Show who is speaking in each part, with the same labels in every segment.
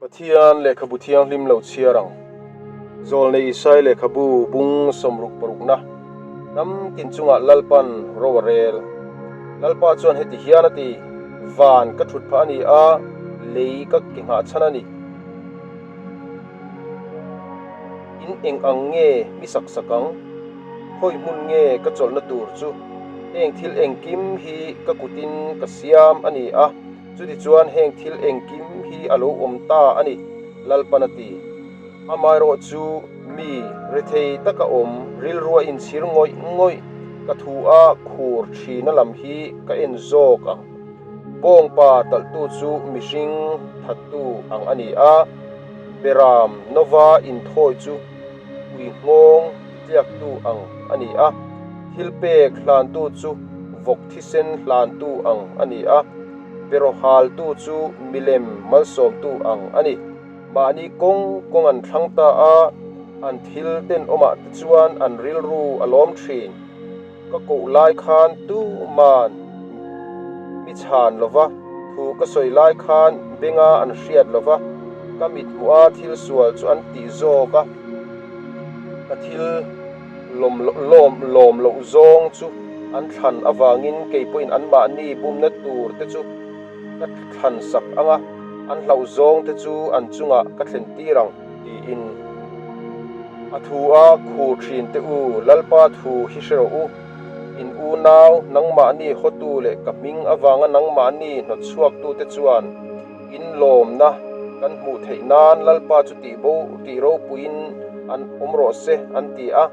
Speaker 1: Pathian lehkhabu thianghlim lo chhiar ang. Zawlnei Isai lehkhabu bung 66na hnam tin chungah Lalpan ro a rel. Lalpa chuan heti hian a ti, Van ka thut phah a ni a, lei ka ke nghah chhan a ni. In eng ang nge mi sak sak ang? Khawi hmun nge ka chawlhna tur chu? Heng thil engkim hi ka kutin ka siam a ni a. Chutichuan heng thil engkim hi a lo awm ta a ni, Lalpan a ti. Amaherawh chu mi rethei taka awm rilrua inchhir ngawih ngawih ka thu a khur thina lam hi ka en zawk ang. Bawngpa talhtu chu mihring thattu ang a ni a, Beram nova inthawi chu ui nghawng titliaktu ang a ni a, thilpek hlantu chu vawk thisen hlantu ang a ni a, beraw haltu chu milem malsawmtu ang a ni. Mahni kawng kawng an thlang ta a, an thil tenawmah te chuan an rilru a lawm thin. Ka koh lai khan tuman mi chhan lo va, thu ka sawi lai khan benga an hriat lo va, ka mit hmuh a thil sual chu an tih zawk a, ka thil lawm lawm lawm loh zawng chu an thlan avangin kei pawhin anmahni bumna tur te chu ka thlan sak ang a, an hlauh zawng te chu an chungah ka thlen tir ang. Tiin a thu a khur thin te u, Lalpa thu hi hre rawh u. In unau, nangmahni hawtu leh ka hming avanga nangmahni hnawtchhuaktute chuan in lawmna kan hmuh theih nan Lalpa chu tih bo tih ropuiin an awm rawh se an ti a,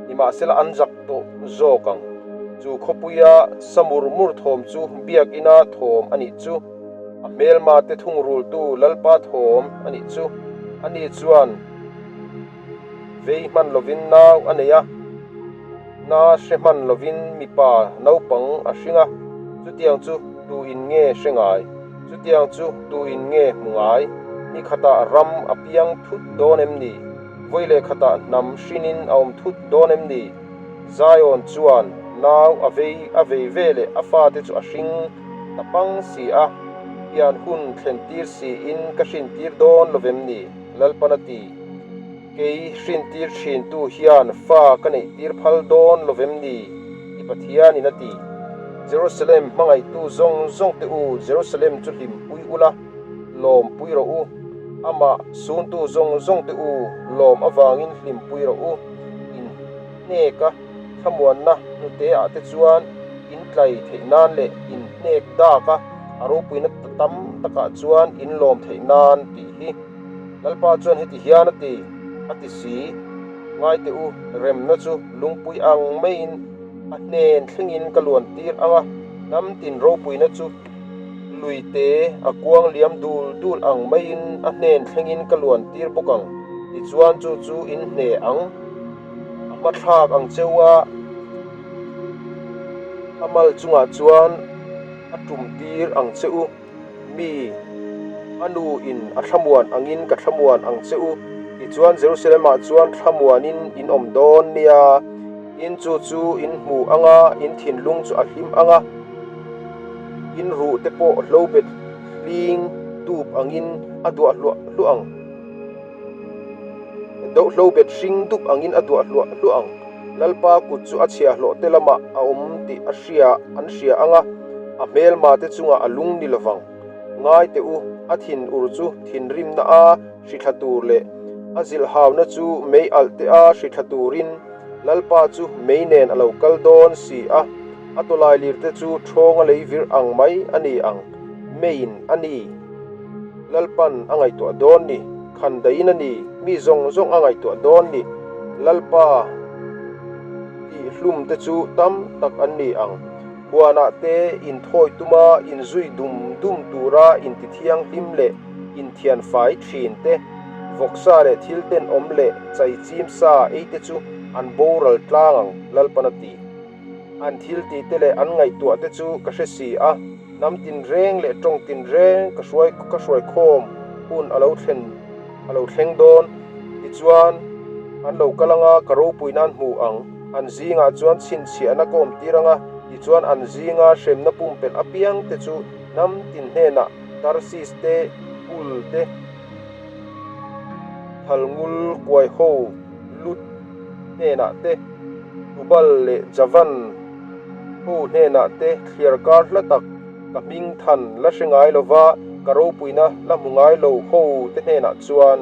Speaker 1: nimahsela an zak tawh zawk ang. Chu khawpuia sa mur mur thawm chu biakina thawm a nih chu. A hmelma te thungrultu Lalpa thawm a nih chu. Ani chuan vei hman lovin nau a nei a, na hre hman lovin mipa naupang a hring a, chutiang chu tuin nge hre ngai? Chutiang chu tuin nge hmu ngai? Ni khatah ram a piang thut dawn em ni? Vawi leh khatah hnam hrinin a awm thut dawn em ni? Zion chuan nau a vei a vei ve leh a fate chu a hring ta pang si a, pian hun thlen tir siin ka hrin tir dawn lo vem ni? Lalpan a ti. Kei hrin tir thin tu hian fa ka neih tir phal dawn lo vem ni? I Pathianin a ti. Jerusalem hmangaihtu zawng zawng te u, Jerusalem chu hlimpui ula, lawmpui rawh u. Amah suntu zawng zawng te u, lawm avangin hlimpui rawh u. In hnek a. Thlamuanna hnute ah te chuan in tlai theih nan leh in hnek dak a, a ropuina tam takah chuan in lawm theih nan tih hi Lalpa chuan heti hian a ti, a ti si. Ngai teh u, remna chu lungpui ang maiin a hnen thlengin ka luan tir ang a, hnam tin ropuina chu lui te a kuang liam dul dul ang maiin a hnen thlengin ka luan tir bawk ang, tichuan chu chu in hne ang. A hmathlak ang cheu a, a mal chungah chuan a tum tir ang che u. Mi, a nu in a thlamuan angin ka thlamuan ang che u. Tichuan Jerusalem-ah chuan thlamuanin in awm dawn nia. In chu chu in hmu ang a, in thinlung chu a hlim ang a, in ruh te pawh hlobet hling tup angin a duah hluah hluah ang. Dohlo bet hring dup angin a duah hluah hluah ang. Lalpa kut chu a chhiahhlawh te lamah a awm tih a hria an hria ang a, a hmelma te chungah a lung ni lovang. Ngai teh u, a thin ur chu thinrimna a hrithla tur leh a zilhhauna chu mei alh te a hrithla turin Lalpa chu mei nen a lo kal dawn si a, a tawlailir te chu ṭhawnga lei vir ang mai a ni ang, meiin a ni. Lalpan a ngaihtuah dawn ni, khan daihin a ni, mi zawng zawng a ngaihtuah dawn ni, Lalpa tih hlum te chu tam tak an ni ang. Huanah te inthawi tuma inzui dum dum tura intithianghlim leh inthianfai thin te, vawksa leh thil tenawm leh chaichim sa ei te chu an boral tlang ang, Lalpan a ti. An thil tih te leh an ngaihtuah te chu ka hre si a, hnam tinreng leh tawng tinreng ka hruai ka hruai khawm hun a lo thlen a lo thleng dawn. Tichuan, an lo kal anga ka ropui nan hmu ang. An zingah chuan chhinchhiahna ka awm tir anga, tichuan an zinga hremna pumpelh apiang te chu hnam tin hnenah Tarsis te, Pul te. Thalngul kuai ho Lut hnenah te, Tubal leh Javan ho hnenah te thliar kar hla tak ka hming than la hre ngai lova ka ropuina la hmu ngai lo ho te hnenah chuan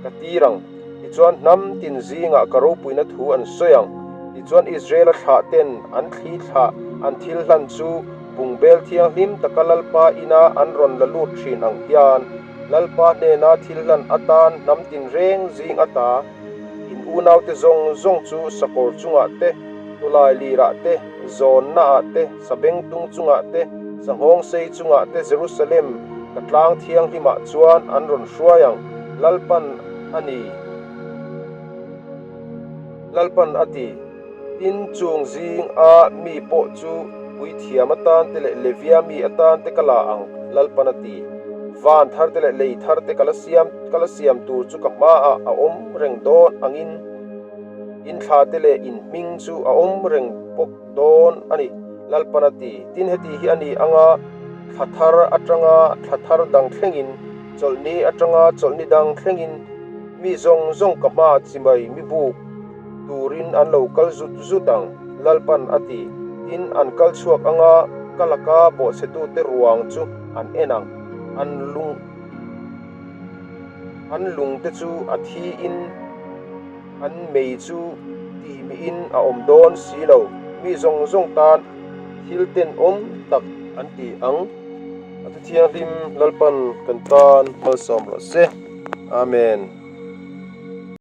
Speaker 1: ka tir ang. Tichuan hnam tin zingah ka ropuina thu an sawi ang. Tichuan Israela thlah ten an thli thlah an thil hlan chu bungbel thianghlim taka Lalpa ina an rawn la lut thin ang hian Lalpa hnena thil hlan atan hnam tinreng zing ata in unaute zawng zawng chu sakawr chungah te, tawlai lirah te, zawnnaah te, sabengtung chungah te, sanghawngsei chungah te Jerusalem ka tlang thianghlimah chuan an rawn hruai ang, Lalpan a ni. Lalpan a ti. Tin, chung zing a mi pawh chu puithiam atan te leh Levia mi atan te ka la ang, Lalpan a ti. Van thar te leh lei thar te ka la siam ka la siam tur chu ka hmaah a awm reng dawn angin in thla te leh in hming chu a awm reng bawk dawn a ni, Lalpan a ti. Tin, heti hi a ni anga thla thar atanga thla thar dang thlengin, chawlhni atanga chawlhni dang thlengin mi zawng zawng ka hmaah chimai mi buk turin an lo kal zut zut ang, Lalpan a ti. Tin, an kal chhuak anga ka laka bawhchhetute ruang chu an en ang. An lung an lungte chu a thiin an mei chu tihmihin a awm dawn si lo. Mi zawng zawng tan thil tenawm tak an ti ang. A thu thianghlim Lalpan kan tan malsawm rawh se. Amen.